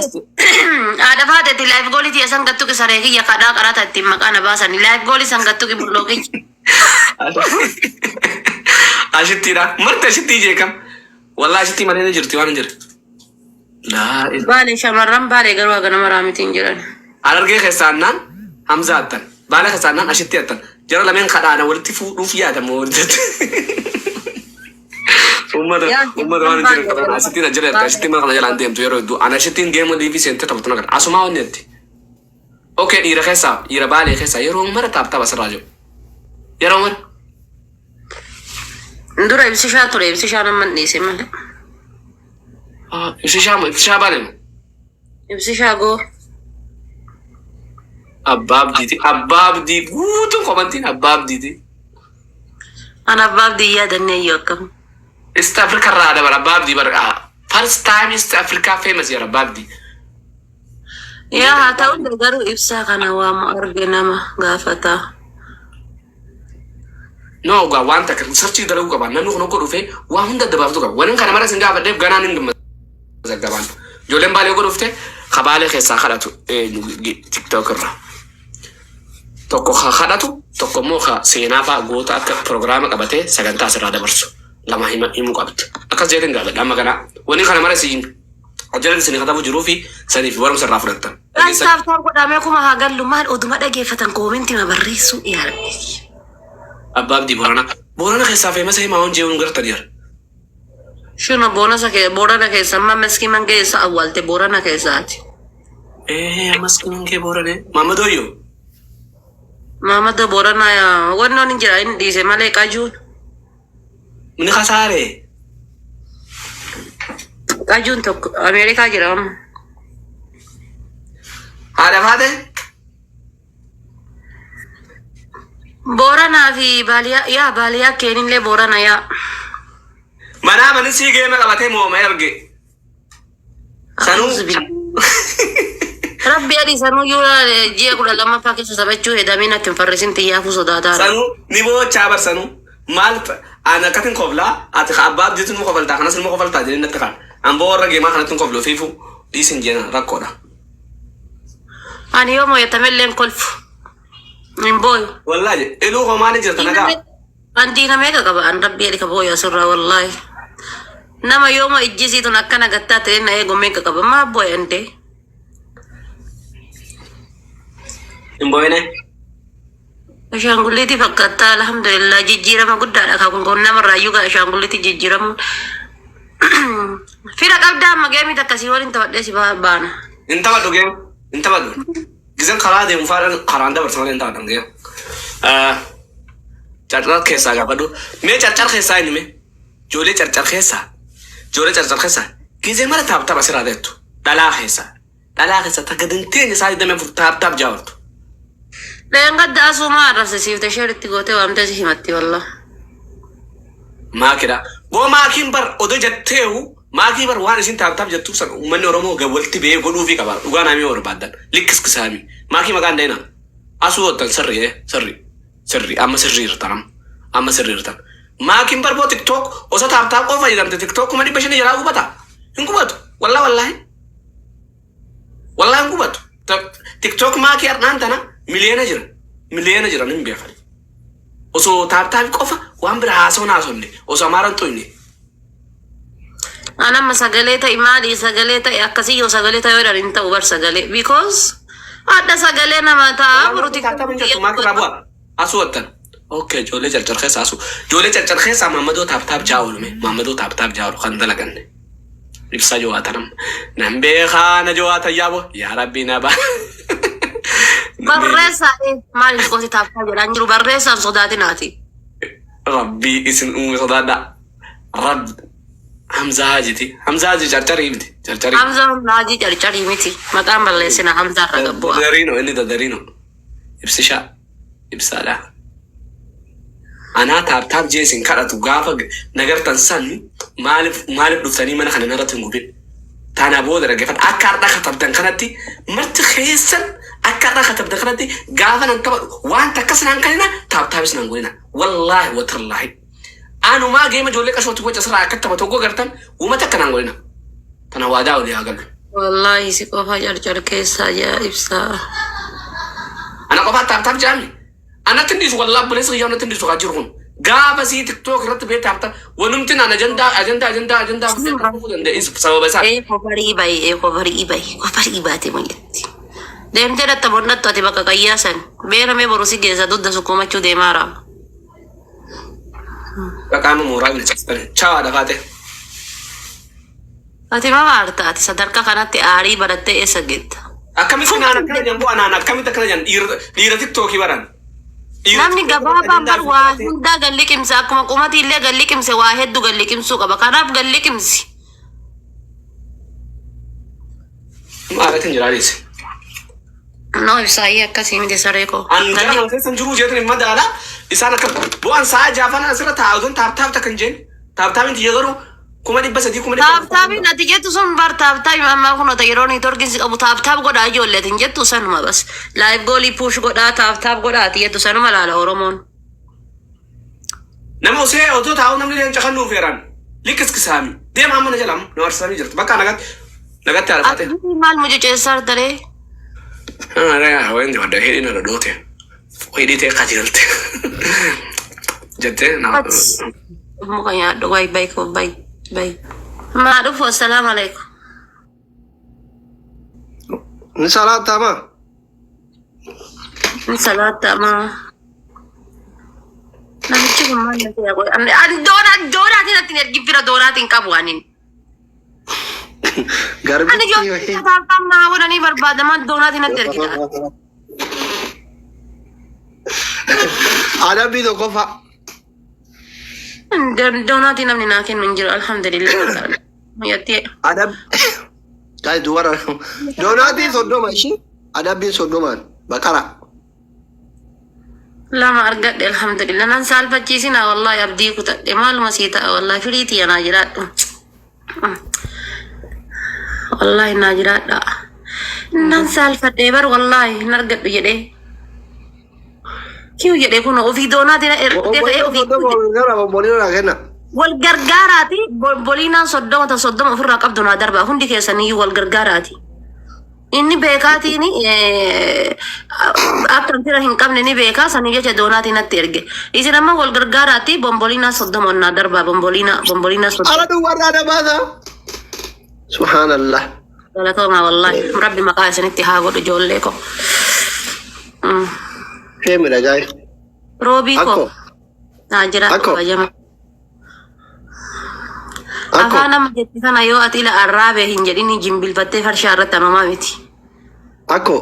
Akkas Haadha faateeti life goalii tiyya san gattuqi saree kiyya kadhaa qaraata ittiin maqaa na baasani. Life goalii san gattuqi bulloo kiyya. Ashittiidha. Marti ashittii jeekam. Wallaa ashittii malee ni jirti waan hin jirre. Laa ilaaha. Baale shamarran baale garuu haga nama raamiti hin jiran. Harargee keessaa annaan Hamzaa attan. Baala keessaa annaan ashitti attan. Jara lameen kadhaana walitti fuudhuuf yaadamu walitti. Uummata Yaa uummata waan shamarran hin jirre baale kadhaan garuu ashittiin ajjala erga ashittiin mana kana jalaan deemtu yeroo hedduu. Ana ashittiin geema liivii seentee taphatu nagar. Asumaa wanni jetti. Okay, dhiira keessaa, dhiira Baalee keessaa yeroo mara taap taap asirraa jiru. Yeroo mara. Dura ibsishaa ture ibsishaa nama hin dhiise malee. Ah, Ibsishaa moo ibsishaa Baalee moo? Ibsishaa goo. Abbaa Abdiiti. Abbaa Abdii guutuun komantiin Abbaa Abdiiti. An abbaa abdii yaadannee iyyuu akkam. East Africa irraa dabara Abbaa Abdii bara. First time East Africa famous jedha Abbaa Abdii. Yaa haa ta'u garuu ibsaa kana waamu arge nama gaafata. No, gaa waan takka research dalaguu qaba. Namni kun akka dhufee waa hunda adda baafatu qaba. Waniin kana mara isin gaafadheef ganaan hin gammazagabaan. Ijoolleen Baalee akka dhufte ka Baalee keessaa kadhatu eenyu TikTok irra. Tokko ka kadhatu, tokko immoo ka seenaa fa'aa goota akka piroogiraama qabatee sagantaa asirraa dabarsu. Lama hima himuu qabdu. Akkas jeetiin gaafadha amma ganaa. Waniin kana mara isin hojjetan isin katabu jiruu fi saniif barumsa irraa fudhattan. Guys, tap tap godhamee kuma haa gallu maal oduma dhageeffatan koomentii ma barreessuu yaa rabbi. Abbaa Abdii Boorana. Boorana keessaa feemasa himaa waan jee'uun gartan jira. Shuna boonasa kee Boorana keessa amma maskii mangee eessa awwaalte Boorana keessaati. Ee ammas kun kee Booranee. Maammadoo iyyuu. Maamada Boorana wannoon hin jira inni dhiise malee qajuun. Ni kasaare. Qajuun tokko Ameerikaa jira amma. Haadha faate. Booranaa fi Baaliyaa yaa Baaliyaa keenillee Boorana yaa. Manaa mani sii geema qabatee mooma erge. Sanuu. Rabbi adii sanuu yoo ji'a 12ffaa keessa taphachuu hedamee natti hin farrisin xiyyaafuu sodaataara. Sanuu ni boochaa bar sanuu. Maal ani akkatin koflaa ati ka abbaa abdiitu numa kofaltaa kanas numa kofaltaa jedhee natti kaan. Amboo warra geemaa kanatti hin koflu ofiifu dhiisin jeena rakkoodha. Ani yoo mo'atamellee hin kolfu. Hin booyu. Wallaahi iluu koo maali jirta nagaa? An diina meeqa qaba an rabbi jedhi ka booyu asirraa wallaahi. Nama yooma ijji isii tun akkana gattaa ta'e na eegu meeqa qaba maa booya indee. Hin booyine. Ashaangulliitii fakkaattaa alhamdulillah jijjiirama guddaadha kan kun kun namarraa iyyuu gara ashaangulliitii jijjiiramuun. Fira qabdaa amma geemii takka sii waliin taphadhee si baana. Hin taphadhu geem. Hin taphadhu. Gizan karaa deemu faadhan karaan dabarsa malee hin taphadhan geem. Carcar keessaa gaafadhu. Mee carcar keessaa inni mee? Ijoollee carcar keessaa. Ijoollee carcar keessaa. Gizee mara taap tapha sirraa deettu. Dhalaa keessaa. Dhalaa keessaa takka danteenya isaa 24 taap taap jaawattu. Dheengadda asumaa arrabsisiifte sheer itti gootee waamtee si himatti wallah. Maakidha. Boo maakiin bar odoo jetteehu maakii bar waan isin taap taap jettuuf san uummanni Oromoo gad walitti ba'ee godhuufii qaba. Dhugaa naamii yoo barbaaddan. Likkiskisaami. Maakii maqaan dheena. Asuu ottan sirri sirri. Sirri amma sirrii irtan amma. Amma sirrii irtan. Maakiin bar boo TikTok osoo tap tap qofa fayyadamte TikTok 500,000 jalaa gubata. Hin gubatu. Wallah wallahi. Wallah hin gubatu. TikTok maakii har'aan tana miliyoona jira. Miliyoona jira nin beekan. Osoo tap tap qofa waan bira haasawoon haasofne osoo amaaran xuyne. An amma sagalee ta'i maali sagalee ta'i akkasii yoo sagalee ta'e jedhan hin ta'u bar sagalee because hadha sagalee nama ta'a boru Tap tap hin jettu maakii irraa bu'a. Asuu wattan. Okay, ijoollee carcar keessa asuu. Ijoollee carcar keessaa Maammadoo tap tap jaa oolume. Maammadoo tap tap jaa oolu kan dalaganne. Ibsaa jawaatan amma. Nan beekaa na jawaatan yaabo. Yaa Rabbii na baa. Barreessaa maaliif qosi tap tap jedhaan jiru barreessaan sodaatinaati. Rabbii isin uume sodaadha. Rabb Hamzaa Haajiti. Hamzaa Haaji carcarii miti. Carcarii. Hamzaa Haajii carcarii miti maqaan balleessina Hamzaa irra gabbu'a. Dadariino inni dadariino. Ibsishaa. Ibsaadha. Anaa tap tap jee isin kadhatu gaafa nagartan san maaliif maaliif dhuftanii mana kana narratti hin gubin. Tana booda dhaggeeffadha. Akka har'a katabdan kanatti marti keessan akka har'a katabdan kanatti gaafa nan taphadhu waan takkas naan kanina tap tapis naan godhina. Wallaahi watallaahi. Anumaa geema ijoollee qashooti waca sirraa akka taphatu hoggoo gartan uumata akka naan godhina. Tana waadaa olii haa galu. Wallaahi si qofa carcar keessaa jaa ibsaa. Ana qofaa tap tap jaami. Anatti hin dhiisu wallaahi obboleessi kiyyaa natti hin dhiisu kaa jiru kun. Gaafa sii TikTok irratti bee tap tap wanumti naan ajandaa ajandaa ajandaa ajandaa fudhee dhufuu danda'e sababa isaa. Ee kofarii bayi ee kofarii bayi kofarii baate munyatti. Deemtee dhatta bonnattu ati bakka qayyaa san. Beera mee boru si geessa dudda sukkuumachuu deemaara. Qaama mooraa hin cabsane. Chawaa dhafaate. Ati mama aarta ati sadarkaa kanatti aarii barattee eessa geetta? Akkamitti naan akkana jedhan bu'aa naan akkamitti akkana jedhan dhiira dhiira tiktookii baran. Dhiira Namni TikTokii gabaabaan ajandaa bar waa fi hundaa gad liqimsa akkuma qumatii illee gad liqimse waa hedduu gad liqimsuu qaba. Kanaaf gad liqimsi. Maalatiin jiraa dhiisi. No ibsaayyee akkasii miti saree koo. An gara Galli mana keessa hin jiruu jeetin hin madaala. Isaan akka bu'aan sa'a jaafan asirra taa'u tun taap taap takka hin jeen. Taap taapin tiyya garuu 300,000 400,000. Taaptaabiin ati jettu sun bar taaptaabii ammaa kun ota yeroo niitoorkiin si qabu taaptaab godhaa ijoolleetiin jettu sanuma bas. Laayiv goolii puush godhaa taaptaab godhaa ati jettu sanuma laala Oromoon. Nama osee otoo taa'u namni leenca kan nuuf eeran. Likiskisaami. Deema amma na jala amma na warsaamii jirti. Bakka nagatti nagatti haadha Ati faatee. maal mucuceessaa taree? Wayni wadda hidhiin irra dhoote. Hidhii ta'e qajeelte. Jettee na. Muka nyaadhu bay bay koo bay bay. Maa dhufu assalaamu alaikum. Ni salaatama. Ni salaatama. Namichi kun maal na ta'e godha? Ani doonaa doonaatiin natti hin ergin fira doonaatiin qabu anin. Ani Garbitti ijoollee wahii. taataam naa godhanii barbaadaman doonaatiin natti ergita. Adabbii tokkoffaa. Doonaatii namni naa kennu hin jiru alhamdulillah. Muyyatti Adab. Guys, dubara. Doonaatiin 30 ishii. Adabbiin 30n. Baqara. Lama argadhe alhamdulillah. Nan saalfachiisina wallahi abdii kutadhe maaluma sii ta'a wallahi firii tiyya naa jiraadhu. Wallahi naa jiraadha. Nan saalfadhe bar wallahi hin argadhu jedhee. Kiyu jedhee kun ofii doonaatiin ergee ka'ee Obboleettiin ofii 30 wal gargaara obboleettiin naa kenna. Wal gargaaraati bomboliinaan 30 ta 30 ofirraa qabdu naa darbaa hundi keessaniyyuu wal gargaaraati. Inni beekaatiin akka fira hin qabne ni beekaa sanii jecha doonaatiin natti erge. Isin amma wal gargaaraati bomboliinaa 30 naa darbaa bomboliinaa bomboliinaa 30. Ala duwwarraa adabaasa. Subhaanallah. Galatoomaa wallaahi rabbi maqaa isinitti haa godhu ijoollee koo. Sheemidha gaa'e. Roobii koo Akko. naa jiraadhu Akko. kabajama. Akko. Afaan amma jetti kana yoo ati ila arraabee hin jedhini jimbilfattee farshaa irratti amamaa miti. Akko.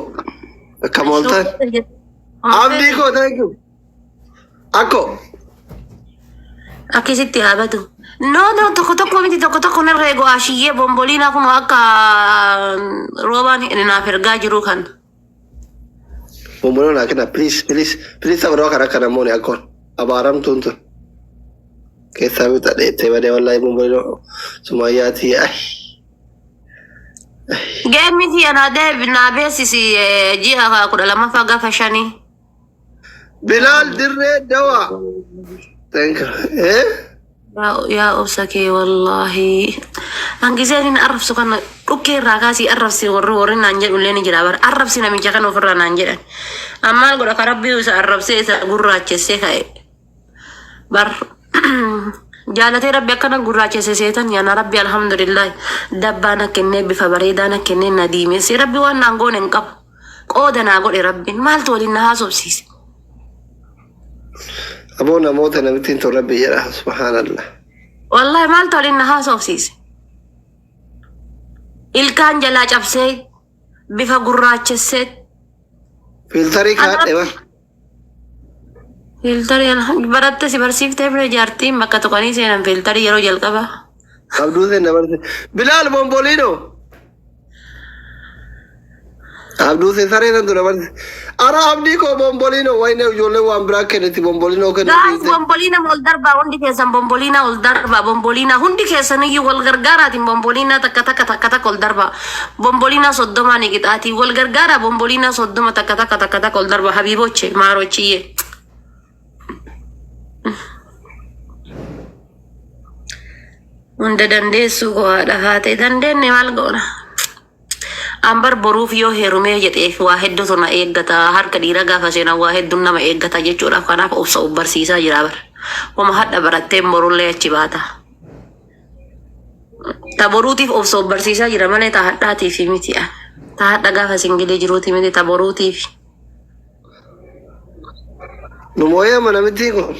Akkam ooltan. Abdii koo thank you. Akko. Akkasitti haa badu. No no tokko tokko miti tokko tokko narra eegu ashiyyee bomboliinaa kun akka roobaan naaf ergaa jiru kan. Bomboliinoo naa kenna please please please sababa kana akka namoonni akkoon abaaramtuun tun. Keessaa bitaa dheettee badee wallaahi bomboliinoo sumayyaatii ay. Geemmi tiyya naa deebi naa beeksisi ji'a 12ffaa gaafa shanii. Bilaal dirree dawaa. Thank you. Eh? Yaa yaa obsa kee wallaahi. Hangiseen inni arrabsu kana dhukkee irraa kaasii arrabsi warri warri naan jedhu illee ni jira bara arrabsi namicha kana ofirraa naan jedhan. Ammaal godha ka rabbii isa arrabsee isa gurraachessee ka'e. Bar jaalatee rabbi akkana gurraachesse seetan yaana rabbi alhamdulillahi dabbaa na kennee bifa bareedaa na kennee na diimessee rabbi waan naan goone hin qabu. Qooda naa godhe rabbiin maaltu waliin na haasofsiise. Aboo namoota namittiin tun rabbi jedha subhaanallah. Wallahi maaltu waliin na haasofsiise. Ilkaan jalaa cabsee bifa gurraachessee. Fiiltarii kaadhe bar. Fiiltarii baratte si barsiiftee bira jaartiin bakka tuqanii seenan fiiltarii yeroo jalqaba. Abduu seenna barse. Bilaal bomboliino. Abduu seen saree nan dura barse. Ara abdii koo bomboliino wayne ijoollee waan biraa kenniti bomboliinoo kennu Guys, dhiiste. bomboliina wal darbaa hundi keessan bomboliina wal darbaa bomboliina hundi keessaniyyuu wal gargaaraatiin bomboliina takka takka takka takka wal darbaa bomboliina 30 ni qixaatii wal gargaaraa bomboliina 30 takka takka takka takka wal darbaa habiiboche maarochiyyee. Hunda dandeessuu koo haadha faatee dandeenye maal goona? An bar boruuf yoo heerumee jedheef waa hedduutu na eeggata. Harka dhiira gaafa seenan waa hedduun nama eeggata jechuudhaaf kanaaf obsa of barsiisaa jira bar. Homa hadha baratteen borullee achi baata. Ta boruutiif obsa of barsiisaa jira malee ta hadhaatiif miti. Ta hadha gaafa singilee jiruuti miti ta boruutiif. Nu mooyee amma namittiin kun.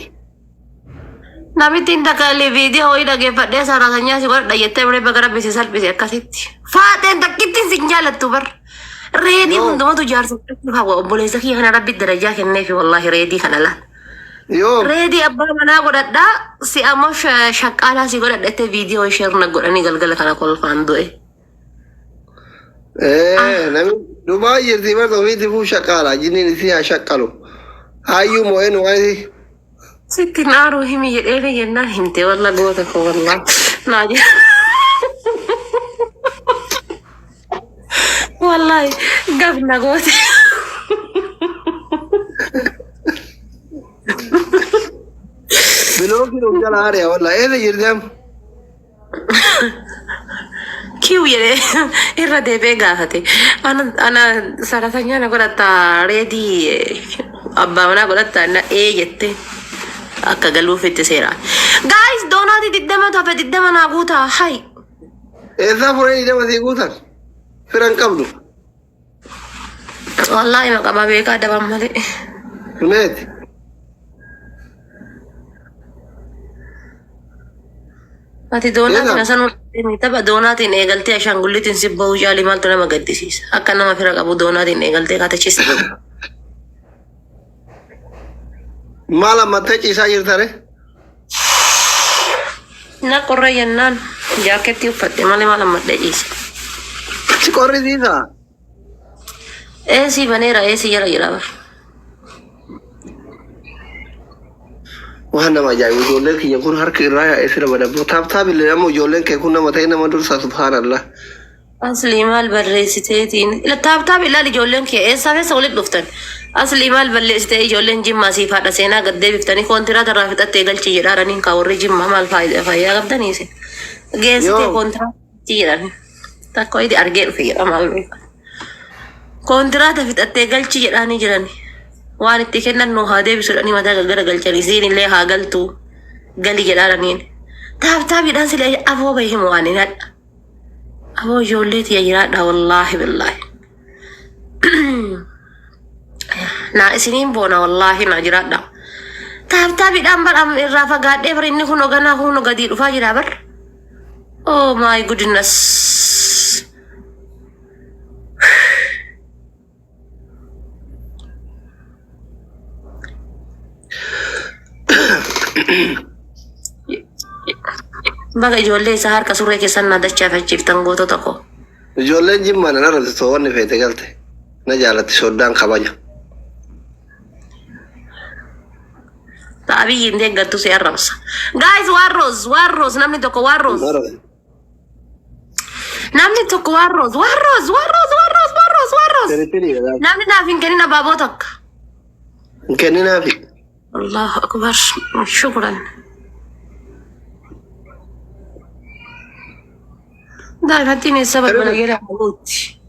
Namittiin takka illee viidiyoo wayii dhageeffadhee saraasanyaa si godhadha jettee biree baga rabbi si salphise akkasitti. Faaxeen takkittiin sin jaalattu bar. Reedii Yoo. hundumatu jaarsa godhachuu hawwa obboleessa kiyya kana rabbi darajaa kenneefi wallaahi reedii kana laal. Yoo. Reedii abbaa manaa godhadhaa si ammoo shaqqaalaa si godhadha jettee viidiyoo ishee irra godhanii galgala kana kolfaan du'e. Eh, namni Dubaay jirti barta ofiitti fuu shaqaala jinniin isii haa shaqqalu. Hayyuu moo'ee nu waan Sitti hin aaruu himi jedheeni jennaan himte walla goota koo wallaa. Naa jedhe. Wallaahi gafna goote. Bilookiin of jala haari'a wallaa eessa jirti amma? Kiw jedhee irra deebi'ee gaafate. Ana sarasanyaa na godhatta reedii abbaa manaa godhatta na ee jette akka galuuf itti seera. Guys doonaatii 20 hafe 20 naa guutaa hay. Eessaa fuudhee 20 sii guutan? Fira hin qabdu. Wallaahi maqaa beekaa daban malee. Meeti. Ati doonaatiin Eegaa. asanuu tapha doonaatiin eegaltee ashaangulliitiin si bahuu caalii maaltu nama gaddisiisa. Akka nama fira qabu doonaatiin eegaltee kaatachista. Maal ammattee ciisaa jirta ree? Na qorra jennaan jaakettii uffadhe malee maal ammadhee ciise. Si qorrisiisaa? Eesii baneera eesii jala jira bar. Waan nama ajaa'ibu ijoolleen kiyya kun harki irraa yaa'ee sira badaboo. Taap taap illee amma ijoolleen kee kun nama ta'e nama dursaa subhaanallah. Aslii maal barreessiteetiin taap taap ilaali ijoolleen kee eessaa keessa walitti dhuftan. Aslii maal balleessitee ijoolleen jimmaa siif haadha seenaa gad deebiftanii koontiraata irraa fixattee galchi jedhaaraniin kaa warri jimmaa maal faayidaa qabdanii isin. Geessitee Yoo. koontiraata jedhan. Takka wayii argee dhufe jedha maal beeka. Koontiraata fixattee galchi jedhaanii jirani. Waan itti kennan nuu haa deebisu jedhanii mataa gaggara galchanii isiin illee haa galtu gali jedhaaraniin. Taap taapiidhaan sila afoo bahe himu waan hin hadha. Aboo ijoollee tiyya jiraadha wallaahi billaahi. Naa isiniin boona wallaahi naa jiraadha. Taap taapiidhaan bar am irraa fagaadhee bar inni kun oganaa kun gadii dhufaa jira bar. Oh my goodness. Baga ijoollee isaa harka surree keessan naa dachaafachiiftan gootota koo. Ijoolleen jimmaa nan arrabsitu wanni feete galte. Na jaalatti soddaan kabaja. Ta Abiyyiin deeggartu si arrabsa. Guys, waan roos, waan roos, namni tokko waan roos. Namni tokko waan roos, waan roos, waan roos, waan roos, waan roos, waan roos. Tirittiriidha. Namni naaf hin kennin abaaboo takka. Hin kenninaafi. Allahu akbar. Shukran. Daa'imattiin eessa balbala jala haguutti.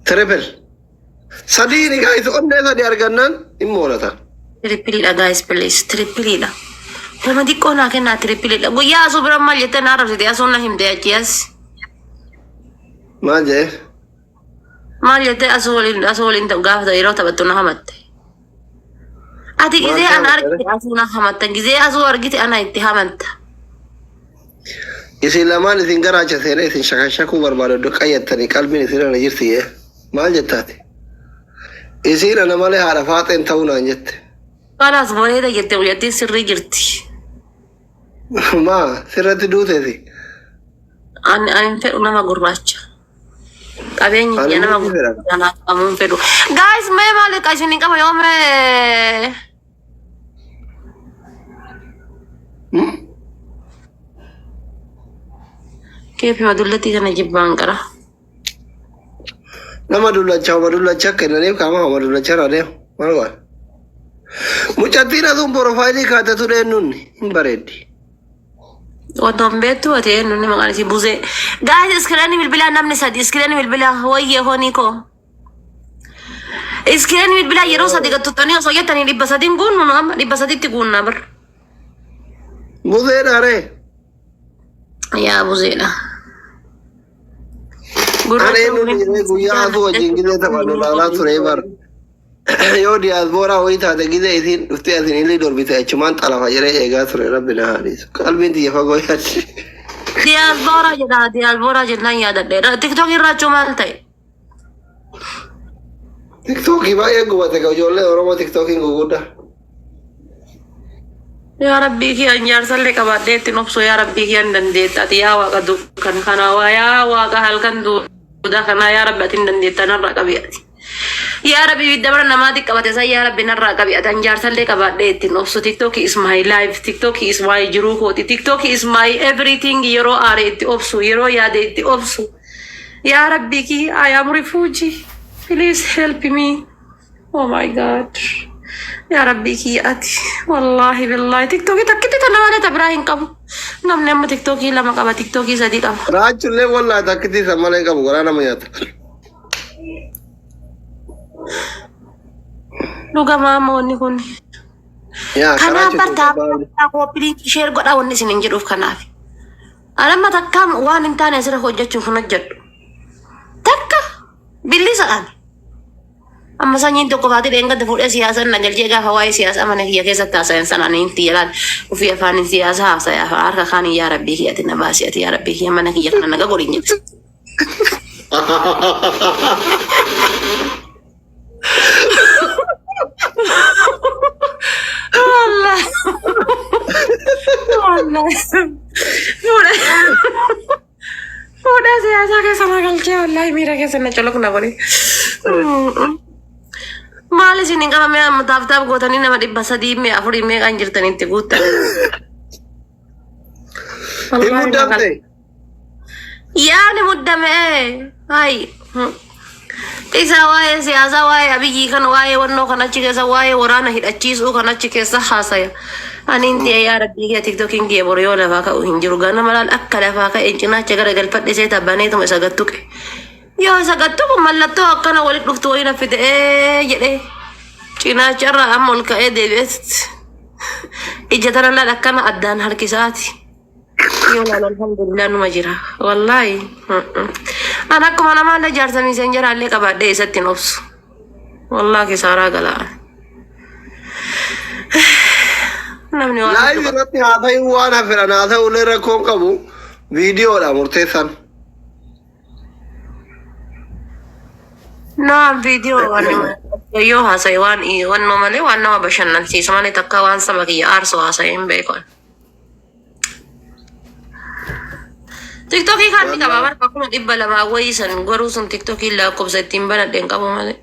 Triple. Sadii ni guys onnee sadii argannaan hin moolata. Tirippiliidha guys please. Tirippiliidha. Nama xiqqoo naa kennaa tirippiliidha. Guyyaa asuu bira maal jettee na arrabsite asuun na himte achi as. Maal jee? Maal jettee asuu waliin ta'u gaafa ta'u yeroo taphattu na hamatte. Ati Maal gizee ana ta'u argite asuu na hamatta. Gizee asuu argite ana itti hamatta. Isin lamaan isin garaacha seenee isin shakashakuu barbaadu iddoo qayyattanii qalbiin isin irra jirti jee. Maal jettaati? Isiin ana malee haadha faaxeen ta'uu naan jette. Kalaas bareeda jette guyyattiin sirrii jirti. Maa sirratti duuteeti. Ani hin fedhu nama gurraacha. Qabeenyi Ani kiyya nama ni fedha. gurraacha naaf qabuu hin fedhu. Guys mee maali isin hin qaba yoo mee keefi madullattii kana jibbaan qara. Nama dullacha homa dullacha kennaniif qaama homa dullacha irraa deemu. Maal godha? Mucattiin asuun porofaayilii kaatatu dheennuun hin bareeddi. Otoo hin beektu ati eenyu inni maqaan isii buzee. Gaayis iskiriinii bilbilaa namni sadi iskiriinii bilbilaa wayyee honii koo. Iskiriinii bilbilaa yeroo sadi gattuttanii osoo jettanii 300 guunnu nu amma 300tti guunnaa bar. Buzee dhaaree. Yaa buzeedha. Ana eenyu dhiiree guyyaa asuu wajjin gizee taphannu laalaa ture bar. Yoo diyaaspooraa wayii taate gizee isiin dhuftee asin illee dorbite achumaan xalafa jedhee eegaa ture rabbi na haadhiisu. Qalbiin tiyya fagoo yaaddi. Diyaaspooraa jedha diyaaspooraa jennaan yaadadhe. Tiktookii irraa achuu maal ta'e? Tiktookii baay'ee gubate ka ijoollee Oromoo tiktookiin guguddaa. Yaa Rabbii kiyya jaarsallee qabaadhee ittiin obsu yaa Rabbii kiyya hin dandeetta ati yaa waaqa dukkana kana waa yaa waaqa halkan duudaa kana yaa Rabbi ati hin dandeetta narraa qabi ati. Yaa Rabbi ibidda bara namaatti qabate san yaa Rabbi narraa qabi ati an jaarsallee qabaadhee ittiin obsu TikTok is my life TikTok is my jiruu kooti TikTok is my everything yeroo aare itti obsu yeroo yaade itti obsu yaa Rabbii kiyya I am refugee please help me. Oh my God. Yaa Rabbii kiyya ati. Wallaahi billaahi. Tiktookii takkitti tana malee ta biraa hin qabu. Namni amma tiktookii lama qaba tiktookii sadii qaba. Raachullee wallaahi takkitti isa malee hin qabu garaa nama nyaata. Dhugamaa amma wanni kun. Yaa karaa Kanaaf chutuu bartaa qabaa. kooppiin sheer godhaa wanni isin hin jedhuuf kanaaf. Anamma takkaam waan hin taane asirra hojjechuuf hin hojjedhu. Takka billisadhaan. Amma sanyiin tokko baatee dheengadda fuudhee siyaasa na galchee gaafa waa'ee siyaasaa mana kiyya keessatti haasayan sana ani inti jalaan ofii afaaniin siyaasa haasaya harka kaaniin yaa rabbii kiyya ati na baasi ati yaa rabbii kiyya mana kiyya kana naga godhin jedhe. Wallahi. Wallahi. Fuudhee fuudhee siyaasaa keessa na galchee wallahi miira keessa na coloq na godhe. Maal isin hin qabame amma taaf taaf gootanii nama 300 mee afurii meeqaan jirtanitti guuttan. Hin muddamte. Yaani muddame hayi. Isa waa'ee siyaasaa waa'ee abiyyii kan waa'ee wannoo kan achi keessa waa'ee waraana hidhachiisuu kan achi keessa haasaya. Ani hin ta'e yaa rabbii kee tiktokiin kiyya boru yoo lafaa ka'u hin jiru ganama laal akka lafaa ka'e cinaacha gara galfadhe seeta baneetuma isa gattuqe. Yoo isa gattuqu mallattoo akkana walitti dhuftu wayii na fide ee jedhee cinaacha irraa amma ol ka'ee deebi'eet ija tana laal akkana addaan harkisaati. Yoo laal alhamdulillah numa jira. Wallaahi. An akkuma namaallee jaarsa miisenjeraallee qabaadhee isatti hin obsu. Wallaahi kisaaraa galaa. Namni waan Live hedduu qaba. irratti haa ta'u waan hafedhan haa ta'u illee rakkoon qabu viidiyoodha murteessaan. Naan viidiyoo waan yoo haasa'e waan wannoo malee waan nama bashannansiisu malee takka waan saba kiyya aarsu haasa'e hin beeku. Tiktokii kan ni qaba barka 200,000 wayii san garuu sun tiktokii lakkoofsa ittiin banadhe hin qabu malee.